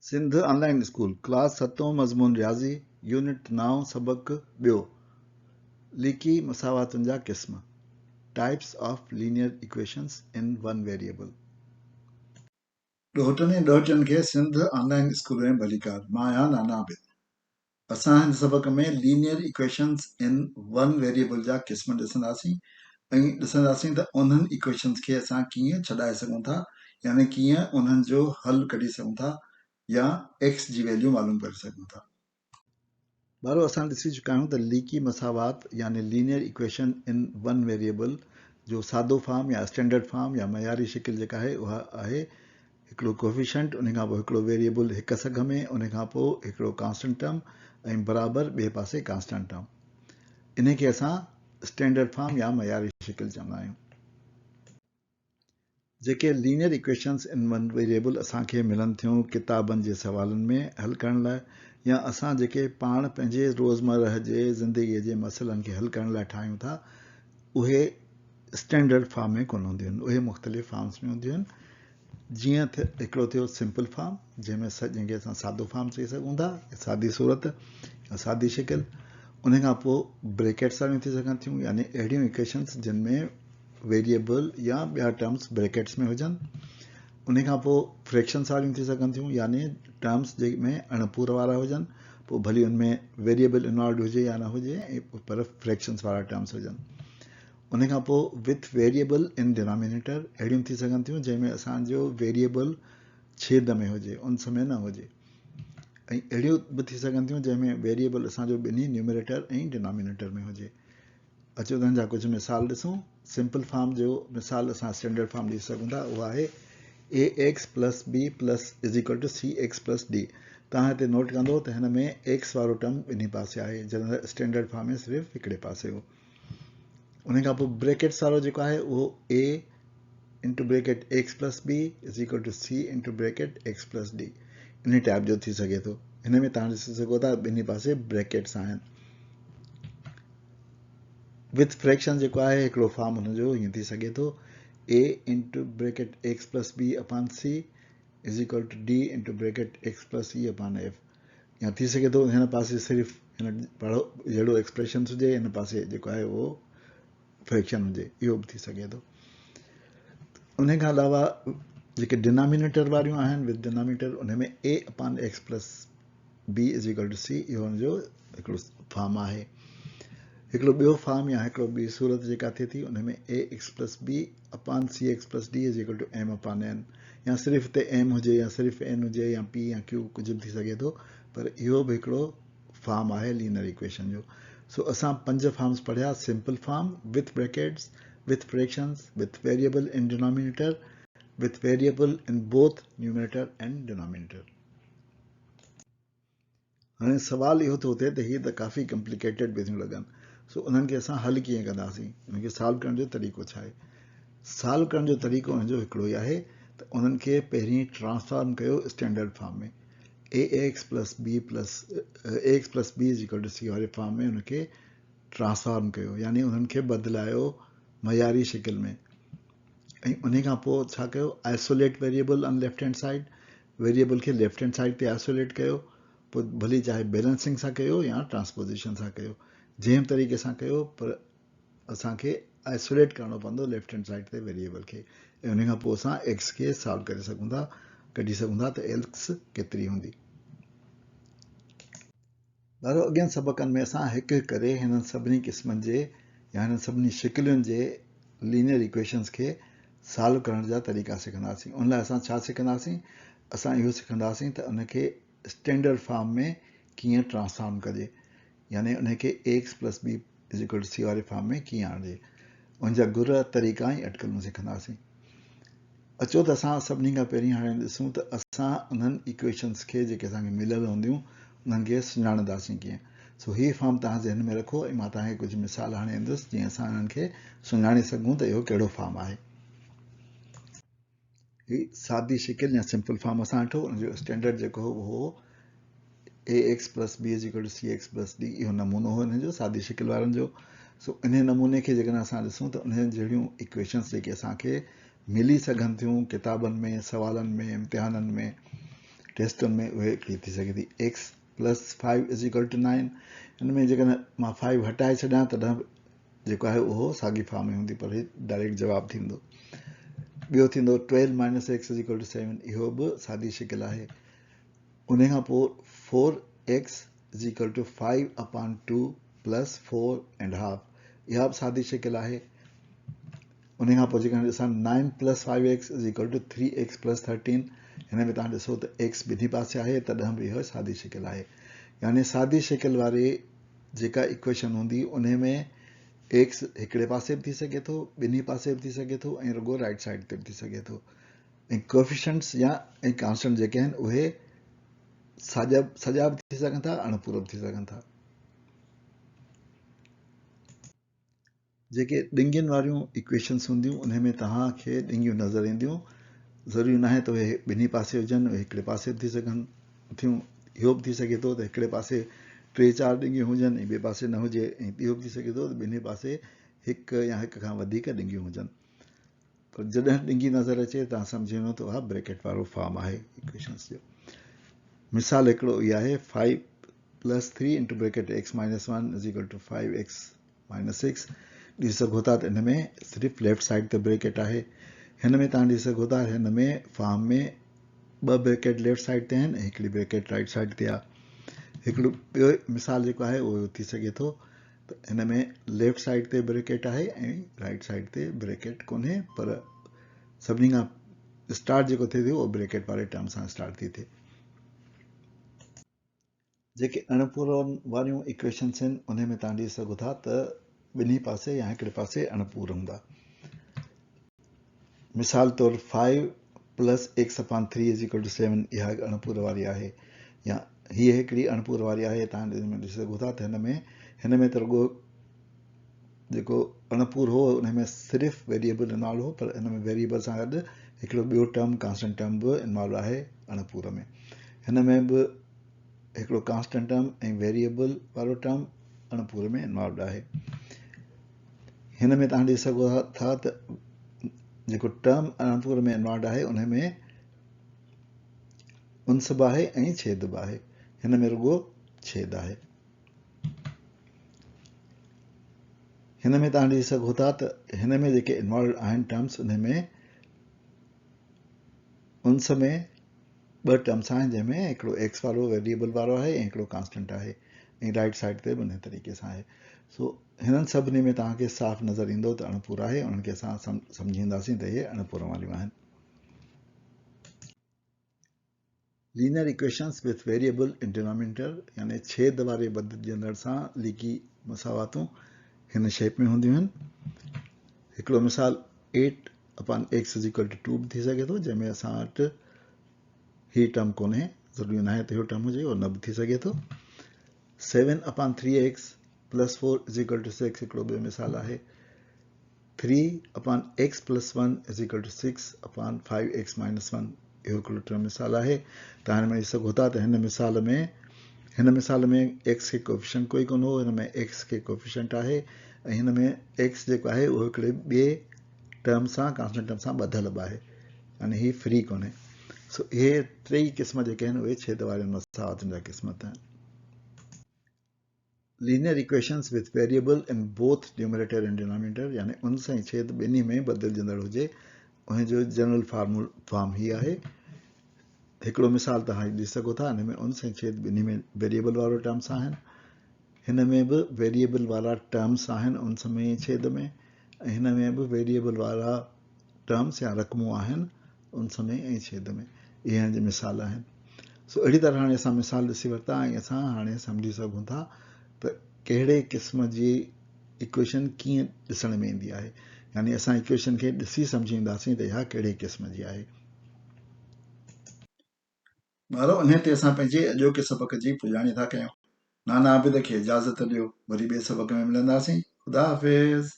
سنڌ آن line school, class ستون مضمون رياضي، يونٽ نائون سبق ٻيو، ليڪي مساواتن جا قسم، Types of Linear Equations in One Variable. ڏوهٽن ۽ ڏوهٽين کي سنڌ آن لائين اسڪول ۾ ڀليڪار. مان آهيان نانا عابد. اسان هن سبق ۾ linear equations in one variable جا قسم ڏسنداسين ۽ ڏسنداسين ته انهن ايڪويشنز کي اسان ڪيئن ڇڏائي سگهون ٿا يعني ڪيئن انهن جو حل ڪڍي سگهون ٿا يا ايڪس جي ويليو معلوم ڪري سگهون ٿا. ٻارو اسان ڏسي چڪا آهيون ته ليڪي مساوات يعني linear equation in one variable جو سادو فارم يا اسٽينڊرڊ فارم يا معياري شڪل جيڪا آهي اها آهي هڪڙو ڪوفيشنٽ ان کان پوء هڪڙو ويريبل هڪ سگهه ۾ ان کان پوء هڪڙو ڪانسٽنٽ ٽرم ۽ برابر ٻئي پاسي ڪانسٽنٽ ٽرم. انهي کي اسان اسٽينڊرڊ فارم يا معياري شڪل چوندا آهيون. جيڪي linear equations in one variable اسان کي ملن ٿيون ڪتابن جي سوالن ۾ حل ڪرڻ لاء يا اسان جيڪي پاڻ پنهنجي روزمره جي زندگي جي مسئلن کي حل ڪرڻ لاء ٺاهيون ٿا اهي اسٽينڊرڊ فارم ۾ ڪونه هونديون آهن اهي مختلف فارمز ۾ هونديون آهن جيئن ته هڪڙو ٿيو سمپل فارم جنهن ۾ جنهن کي اسان سادو فارم چئي سگهون ٿا سادي صورت يا سادي شڪل ان کان پوء بريڪيٽس واريون ٿي سگهن ٿيون يعني اهڙيون اڪويشنس جن ۾ ويريبل يا ٻيا ٽرمس بريڪيٽس ۾ هجن ان کان پوء فريڪشنس واريون ٿي سگهن ٿيون يعني ٽرمس جنهن ۾ اڻپور وارا هجن پوء ڀلي ان ۾ ويريبل انوالوڊ هجي يا نه هجي پر فريڪشنس وارا ٽرمس هجن ان کان پوء وٿ ويريبل ان ڊينامينيٽر اهڙيون ٿي سگهن ٿيون جنهن ۾ اسان جو ويريبل ڇيد ۾ هجي انس ۾ نه هجي ۽ اهڙيون به ٿي سگهن ٿيون جنهن ۾ ويريبل اسان جو ٻنهي نيومريٽر ۽ ڊينامينيٽر ۾ هجي. اچو ته ان جا ڪجهه مثال ڏسون. سمپل فارم جو مثال اسان اسٽينڊرڊ فارم ڏسي سگهون ٿا اهو آهي A X plus B plus is equal to C X plus D. توهان هتي نوٽ ڪندو ته هن ۾ ايڪس وارو ٽرم ٻنهي پاسي آهي جڏهن ته اسٽينڊرڊ فارم ۾ صرف هڪڙي پاسي هو. ان کان پوء بريڪيٽس وارو جيڪو آهي اهو A into bracket X plus B is equal to C into bracket X plus D انهي ٽائپ جو ٿي سگهي ٿو. هن ۾ توهان ڏسي سگهو ٿا ٻنهي پاسي بريڪيٽس آهن. وٿ فريڪشن جيڪو آهي هڪڙو فارم ان جو ائين ٿي سگهي ٿو A into bracket X plus B upon C is equal to D into bracket X plus E upon F يا ٿي سگهي ٿو هن پاسي صرف هن پڙهو جهڙو ايڪسپريشن هجي هن پاسي جيڪو آهي اهو فريڪشن هجي اهو به ٿي سگهي ٿو ان کان علاوه جيڪي ڊينامينيٽر واريون آهن وٿ denominator in ۾ A upon X plus B is equal to C اهو ان جو هڪڙو فارم آهي. هڪڙو ٻيو فارم يا هڪڙو ٻي صورت جيڪا ٿئي ٿي ان ۾ A X plus B upon C X plus D is equal to M upon N يا صرف هتي ايم هجي يا صرف اين هجي يا پي يا ڪيو ڪجهه به ٿي سگهي ٿو پر اهو به هڪڙو فارم آهي لينئر ايڪويشن جو. سو اسان پنج فارمز پڙهيا simple form with brackets with fractions with variable in denominator with variable in both numerator and denominator. هاڻي سوال اهو ٿو اٿي ته هي ته ڪافي ڪمپليڪيٽيڊ پئي ٿيون لڳن سو انهن کي اسان حل ڪيئن ڪنداسين انهن کي سالو ڪرڻ جو طريقو ڇا آهي سالو ڪرڻ جو طريقو انهن جو هڪڙو ئي آهي ته انهن کي پهرين ٽرانسفارم ڪيو standard form ۾ A X plus B plus A X plus B is equal to C واري فارم ۾ ان کي ٽرانسفارم ڪيو يعني انهن کي بدلايو معياري شڪل ۾ ۽ انهي کان پوء ڇا ڪيو isolate variable on left hand side variable کي ليفٽ هينڊ سائيڊ تي آئسوليٽ ڪيو پوء ڀلي چاهي بيلنسنگ سان ڪيو يا ٽرانسپوزيشن سان ڪيو جنهن به طريقي سان ڪيو پر اسان کي آئسوليٽ ڪرڻو پوندو ليفٽ هينڊ سائيڊ تي ويريبل کي ۽ ان کان پوء اسان ايڪس کي سالو ڪري سگهون ٿا ڪڍي سگهون ٿا ته ايڪس ڪيتري هوندي. ٻارو اڳين سبقن ۾ اسان هڪ هڪ ڪري هنن سڀني قسمن جي يا هنن سڀني شڪلين جي لينيئر ايڪويشنز کي سالو ڪرڻ جا طريقا سکنداسين. ان لاء اسان ڇا سکنداسين؟ اسان اهو سکنداسين ته ان کي اسٽينڊرڊ فارم ۾ ڪيئن ٽرانسفارم ڪجي يعني ان کي A X plus B is equal to C واري فارم ۾ ڪيئن آڻجي. ان جا گر، طريقا ۽ اٽڪلون سکنداسين. اچو ته اسان سڀني کان پهرين هاڻي ڏسون ته اسان انهن ايڪويشنز کي جيڪي اسان کي مليل هونديون انهن کي سڃاڻنداسين ڪيئن. سو هي فارم توهان ذهن ۾ رکو ۽ مان توهان کي ڪجهه مثال هاڻي ڏيندس جيئن اسان انهن کي سڃاڻي سگهون ته اهو ڪهڙو فارم آهي. هي سادي شڪل يا سمپل فارم اسان ڏٺو ان جو اسٽينڊرڊ جيڪو هو اهو هو A X plus B is equal to C X plus D اهو نمونو هو ان جو سادي شڪل وارن جو سو انهي نموني کي جيڪڏهن اسان ڏسون ته انهن جهڙيون ايڪويشنس جيڪي اسان کي ملي سگهن ٿيون ڪتابن ۾ سوالن ۾ امتحانن ۾ ٽيسٽن ۾ اهي هڪڙي ٿي سگهي ٿي X plus five is equal to nine هن ۾ جيڪڏهن مان فائيو هٽائي ڇڏيان تڏهن به جيڪو آهي اهو ساڳي فارم ۾ هوندي پر هي ڊائريڪٽ جواب ٿيندو. ٻيو ٿيندو twelve minus X is equal to seven اهو به سادي شڪل آهي. ان کان پوء four X is equal to five upon two plus four and half اها به سادي شڪل آهي. ان کان پوء جيڪڏهن ڏسان nine plus five X is equal to three X plus thirteen هن ۾ توهان ڏسو ته ايڪس ٻنهي پاسي آهي تڏهن به اها سادي شڪل آهي يعني سادي شڪل واري جيڪا ايڪويشن هوندي ان ۾ ايڪس هڪڙي پاسي به ٿي سگهي ٿو ٻنهي پاسي به ٿي سگهي ٿو ۽ رڳو رائٽ سائيڊ تي به ٿي سگهي ٿو ۽ ڪوفيشنٽس يا ۽ ڪانسٽنٽ جيڪي آهن اهي ساڄا سڄا به ٿي سگهن ٿا اڻپورا به ٿي سگهن ٿا. جيڪي ڏنگين واريون ايڪويشنس هونديون انهي ۾ توهان کي ڏنگيون نظر اينديون ضروري ناهي ته اهي ٻنهي پاسي هجن اهي هڪڙي پاسي به ٿي سگهن ٿيون اهو به ٿي سگهي ٿو ته هڪڙي پاسي ٽي چار ڏنگيون هجن ۽ ٻئي پاسي نه هجي ۽ اهو به ٿي سگهي ٿو ته ٻنهي پاسي هڪ يا هڪ کان وڌيڪ ڏنگيون هجن پر جڏهن ڏنگي نظر اچي توهان سمجهي وڃو ته اها بريڪيٽ وارو فارم آهي ايڪويشنس جو. مثال هڪڙو اهو آهي five plus three into bracket X minus one is equal to five X minus six. ڏسي سگهو ٿا ته ان ۾ صرف ليفٽ سائيڊ تي بريڪيٽ آهي. هن ۾ توهان ڏسي سگهو ٿا هن ۾ فارم ۾ ٻه بريڪيٽ ليفٽ سائيڊ تي آهن ۽ هڪڙي بريڪيٽ رائٽ سائيڊ تي آهي. هڪڙو ٻيو مثال جيڪو آهي اهو ٿي سگهي ٿو ته هن ۾ ليفٽ سائيڊ تي بريڪيٽ آهي ۽ رائٽ سائيڊ تي بريڪيٽ ڪونهي پر سڀني کان اسٽارٽ جيڪو ٿئي ٿو اهو بريڪيٽ واري ٽرم سان اسٽارٽ ٿي ٿئي. جيڪي اڻپورن واريون ايڪويشنس آهن انهي ۾ توهان ڏسي سگهو ٿا ته ٻنهي پاسي يا هڪڙي پاسي اڻپور هوندا. مثال طور five plus X upon three is equal to seven اها هڪ اڻپور واري آهي يا هيء هڪڙي اڻپور واري آهي توهان هن ۾ ڏسي سگهو ٿا ته هن ۾ هن ۾ ته رڳو جيڪو اڻپور هو ان ۾ صرف ويريبل انوالو هو پر هن ۾ ويريبل سان گڏ هڪڙو ٻيو ٽرم ڪانسٽنٽ ٽرم به انوالو آهي اڻپور ۾ هن ۾ به هڪڙو ڪانسٽنٽ ٽرم ۽ ويريبل وارو ٽرم اڻپور ۾ انوالوڊ آهي هن ۾ توهان ڏسي سگهو ٿا ته جيڪو ٽرم اڻپور ۾ انوالوڊ آهي ان ۾ انس به آهي ۽ ڇيد به آهي هن ۾ رڳو ڇيد آهي هن ۾ توهان ڏسي سگهو ٿا ته هن ۾ جيڪي انوالوڊ آهن ٽرمس ان ۾ انس ۾ ٻه ٽرمس آهن جنهن ۾ هڪڙو ايڪس وارو ويريبل وارو آهي ۽ هڪڙو ڪانسٽنٽ آهي ۽ رائٽ سائيڊ تي به انهي طريقي سان آهي سو هنن سڀني ۾ توهان کي صاف نظر ايندو ته اڻپور آهي انهن کي اسان سمجهي وينداسين ته اهي اڻپور واريون آهن. Linear equations with variable in denominator يعني ڇيد واري بدلجندڙ سان ليڪي مساواتون هن شيپ ۾ هونديون آهن. هڪڙو مثال eight upon X is equal to two به ٿي سگهي ٿو جنهن ۾ اسان وٽ هي ٽرم ڪونهي ضروري ناهي ته اهو ٽرم هجي اهو نه به ٿي سگهي ٿو. Seven upon three X plus four is equal to six هڪڙو ٻيو مثال آهي. Three upon X plus one is equal to six upon five X minus one اهو هڪڙو ٽيون مثال آهي. توهان هن ۾ ڏسي سگهو ٿا ته هن مثال ۾ هن مثال ۾ ايڪس کي ڪوفيشنٽ ڪوئي ڪونه هو هن ۾ ايڪس کي ڪوفيشنٽ آهي ۽ هن ۾ ايڪس جيڪو آهي اهو هڪڙي ٻئي ٽرم سان ڪانسٽنٽ ٽرم سان ٻڌل به آهي يعني هي فري ڪونهي سو اهي ٽئي قسم جيڪي آهن اهي ڇيد وارين مساواتن جا قسم آهن. Linear equations with variable in both numerator and denominator يعني انس ۽ ڇيد ٻنهي ۾ بدلجندڙ هجي ان جو جنرل فارمول فارم هي آهي هڪڙو مثال توهان ڏسي سگهو ٿا ان ۾ انس ۽ ڇيد ٻنهي ۾ ويريبل وارو ٽرمس آهن هن ۾ به ويريبل وارا ٽرمس آهن انس ۾ ڇيد ۾ ۽ هن ۾ به ويريبل وارا ٽرمس يا رقمون آهن انس ۾ ۽ ڇيد ۾ اهي هن جي مثال آهن. سو اهڙي طرح هاڻي اسان مثال ڏسي ورتا ۽ اسان هاڻي سمجهي سگهون ٿا ته ڪهڙي قسم جي ايڪويشن ڪيئن ڏسڻ ۾ ايندي آهي يعني اسان ايڪويشن کي ڏسي سمجهي وينداسين ته اها ڪهڙي قسم جي آهي. ٻارو انهيء تي اسان پنهنجي اڄوڪي سبق جي پڄاڻي ٿا ڪيون. نانا عابد کي اجازت ڏيو. وري ٻئي سبق ۾ ملنداسين. خدا حافظ.